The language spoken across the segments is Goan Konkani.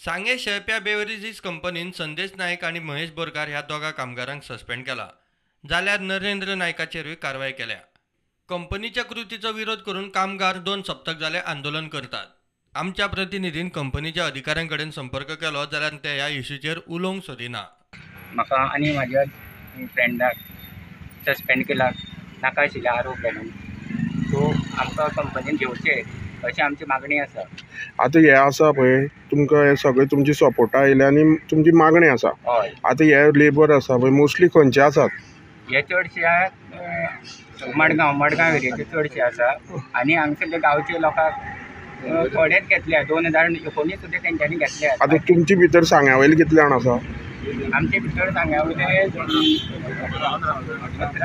सांगे शेळप्या बेवरेजीस कंपनीन संदेश नायक आनी महेश बोरकार ह्या दोगा कामगारांक सस्पेंड केला, जाल्यार नरेंद्र नायकाचेरूय कारवाय केल्या. कंपनीच्या कृतीचो विरोध करून कामगार 2 सप्तक जाले आंदोलन करतात. आमच्या प्रतिनिधीन कंपनीच्या अधिकाऱ्यां कडेन संपर्क केलो जाल्यार ते ह्या इश्यूचेर उलोवंक सोदिना. म्हाका आनी म्हाज्या फ्रेंडाक सस्पेंड केला नाका आशिल्ले आरोप घालून, सो आमकां कंपनीन घेवचें अशी आमची मागणी आसा. आतां हें आसा पळय, तुमकां हे सगळे तुमची सपोर्टा आयले आनी तुमची मागणी आसा. हय. आतां हे लेबर आसा पळय मोस्टली खंयचे आसात? हे चडशे मडगांव एरियाचे चडशे आसा आनी हांगसरले गांवचे लोकांक थोडेच घेतल्या 2019 सुद्दां तेंच्यांनी घेतल्या. आतां तुमचे भितर सांग्या वयले कितले जाण आसा? आमचे भितर सांग्या वयले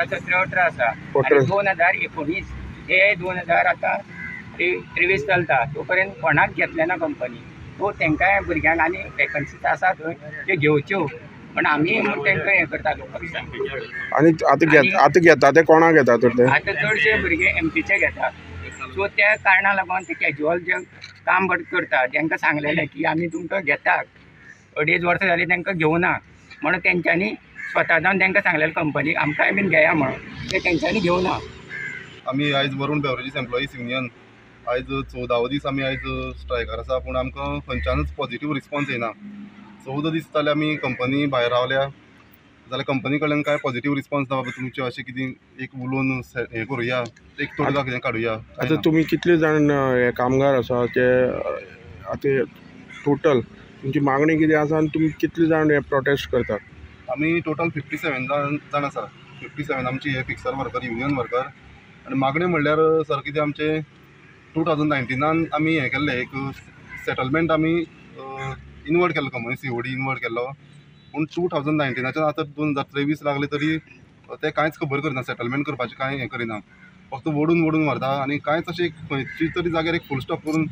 17, 18 आसा. 2019 हे 2000 आतां 23 चलता, तो पर्यंत कोणाक घेतले ना कंपनी. सो तांकां भुरग्यांक आनी वेकन्सीज आसा थंय त्यो घेवच्यो, पण आमी तांकां हें करता लोकांक. आनी आतां घेता ते कोणाक घेता तर ते? आतां चडशे भुरगे एमपीचे घेता. सो त्या कारणा लागून ते कॅज्युअल जे काम करता तांकां सांगलेलें की आमी तुमकां घेता, 2.5 वर्सां जालीं तांकां घेवना म्हणून तेंच्यांनी स्वता जावन तांकां सांगलेलें कंपनीक आमकांय बीन घेया म्हणून, ते तेंच्यांनी घेवना. आमी आयज वरुण बेवरेजीस एम्प्लॉईज युनियन आयज 14वो दीस आमी आयज स्ट्रायकार आसा, पूण आमकां खंयच्यानूच पॉजिटीव रिस्पॉन्स येना. 14 दीस जाले आमी कंपनी भायर रावल्या, जाल्यार कंपनी कडल्यान कांय पॉजिटीव रिस्पॉन्स ना. बाबा तुमचें अशें कितें एक उलोवन हें करुया, एक तोडगा कितें काडुया. आतां तुमी कितले जाण हे कामगार आसा ते आतां टोटल तुमची मागणी कितें आसा आनी तुमी कितले जाण हे प्रोटेस्ट करतात? आमी टोटल 57 जाण आसा. 57 आमची हे फिक्सर वर्कर, युनियन वर्कर. आनी मागणी म्हणल्यार सर कितें आमचें 2019 आमी हें केल्लें, एक सेटलमेंट आमी इनवर्ड केल्लो, कंपनी COD inward केल्लो. पूण 2019 आतां 2023 लागले तरी ते कांयच खबर करिना, सेटलमेंट करपाचें कांय हें करिना, फक्त ओडून ओडून व्हरता आनी कांयच अशें खंयची तरी जाग्यार एक फूल स्टॉप करून.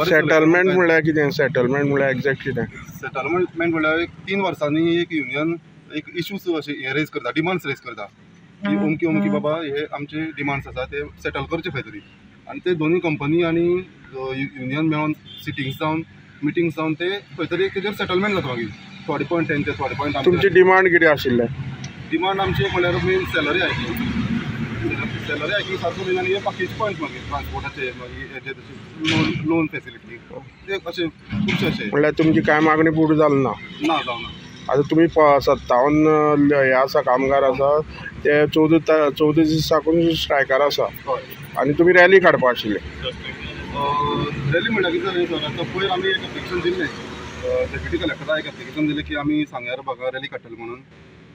सेटलमेंट म्हणल्यार कितें? सेटलमेंट म्हणल्यार एग्जॅक्ट कितें? सेटलमेंट म्हणल्यार एक 3 वर्सांनी एक युनियन एक इशूज अशें हें रेज करता, डिमांड्स रेज करता की अमकी अमकी बाबा हे आमचे डिमांड्स आसा ते सेटल करचे खंय तरी. आनी ते दोनूय कंपनी आनी युनियन मेळोन सिटींग्स जावन मिटींग्स जावन ते खंय तरी एक तेजेर सेटलमेंट जाता. मागीर थोडे पॉयंट तेंचे, थोडे पॉयंट. तुमची डिमांड कितें आशिल्लें? डिमांड आमची म्हणल्यार main salary hiking, salary hiking सारको मेन, आनी हे बाकीचे पॉयंट मागीर ट्रान्सपोर्टाचे, मागीर हेजे तशें लोन फेसिलिटी, ते अशें खुबशे अशें. म्हणल्यार तुमची कांय मागणी पूर्ण जाली ना? ना, जावना. आतां तुमी 57 हे आसा कामगार आसा ते 14 दीस साकून स्ट्रायकार आसा. हय. आनी तुमी रॅली काडपा आशिल्ली? रॅली म्हणल्यार कितें जालें सर, आतां पयर आमी एक एप्लिकेशन दिल्लें डेप्युटी कलेक्टराक, एक एप्लिकेशन दिलें की आमी सांग्यार भागार रॅली काडटले म्हणून.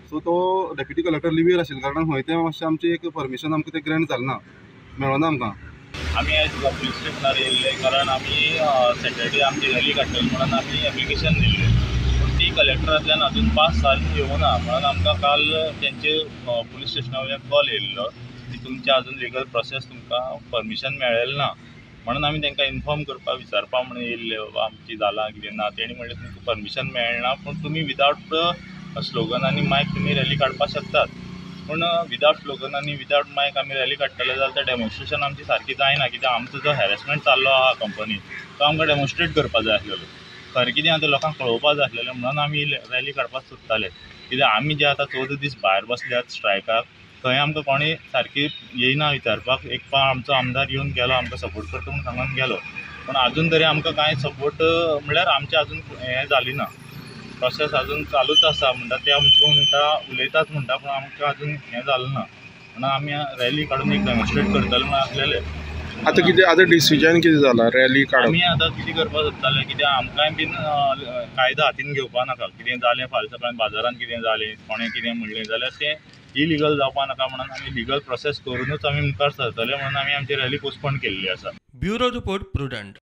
सो तो डेप्युटी कलेक्टर लिव्हीर आशिल्ल्या कारणान खंय तें मातशें आमचें एक परमिशन आमकां तें ग्रँट जालें ना, मेळना आमकां. आमी आयज पुलीस स्टेशनार येयल्ले कारण आमी सॅटर्डे आमची रॅली काडटले म्हणून आमी एप्लिकेशन दिल्लें, पूण ती कलेक्टरांतल्यान अजून पास जावन येवना म्हणून आमकां काल तेंचे पुलीस स्टेशना वयल्यान कॉल येयल्लो की तुमचें अजून लिगल प्रोसेस तुमकां परमिशन मेळ्ळें ना म्हणून आमी तांकां इन्फॉर्म करपाक विचारपाक म्हणून येयल्ले बाबा आमची जालां कितें ना. तेणी म्हणलें तुमकां परमिशन मेळना, पूण तुमी विदावट स्लोगन आनी मायक तुमी रॅली काडपाक शकतात. पूण विदावट स्लोगन आनी विदावट मायक आमी रॅली काडटले जाल्यार तें डेमॉन्स्ट्रेशन आमची सारकी जायना, कित्याक आमचो जो हॅरेसमेंट चाललो आहा कंपनीन तो आमकां डेमॉन्स्ट्रेट करपाक जाय आसलेलो. खरें कितें आतां लोकांक कळोवपाक जाय आसलेलें म्हणून आमी रॅली काडपाक सोदताले. कित्याक आमी जे आतां 14 दीस भायर बसल्यात स्ट्रायकाक, थंय आमकां कोणी सारकी येयना विचारपाक. एक पाव आमचो आमदार येवन गेलो, आमकां सपोर्ट करता म्हूण सांगून गेलो, पूण आजून तरी आमकां कांय सपोर्ट म्हणल्यार आमचें आजून हें जाली ना, प्रोसेस आजून चालूच आसा म्हणटा ते आमचे म्हणटा उलयतात म्हणटा, पूण आमकां आजून हें जालें ना म्हणून आमी रॅली काडून एक डेमॉन्स्ट्रेट करतले म्हणून आसलेले. आतां कितें आतां डिसिजन कितें जाला रॅली काडप? आमी आतां कितें करपाक सोदताले, कित्याक आमकांय बीन कायदो हातीन घेवपा नाका. कितें जालें फाल्यां सकाळीं बाजारान कितें जालें, कोणें कितें म्हणलें जाल्यार तें इलिगल जावपा नाका म्हणून आमी लिगल प्रोसेस करुनूच आमी मुखार सरतले म्हणून आमी आमची रॅली पोस्टपोन केल्ली आसा. Bureau report, Prudent.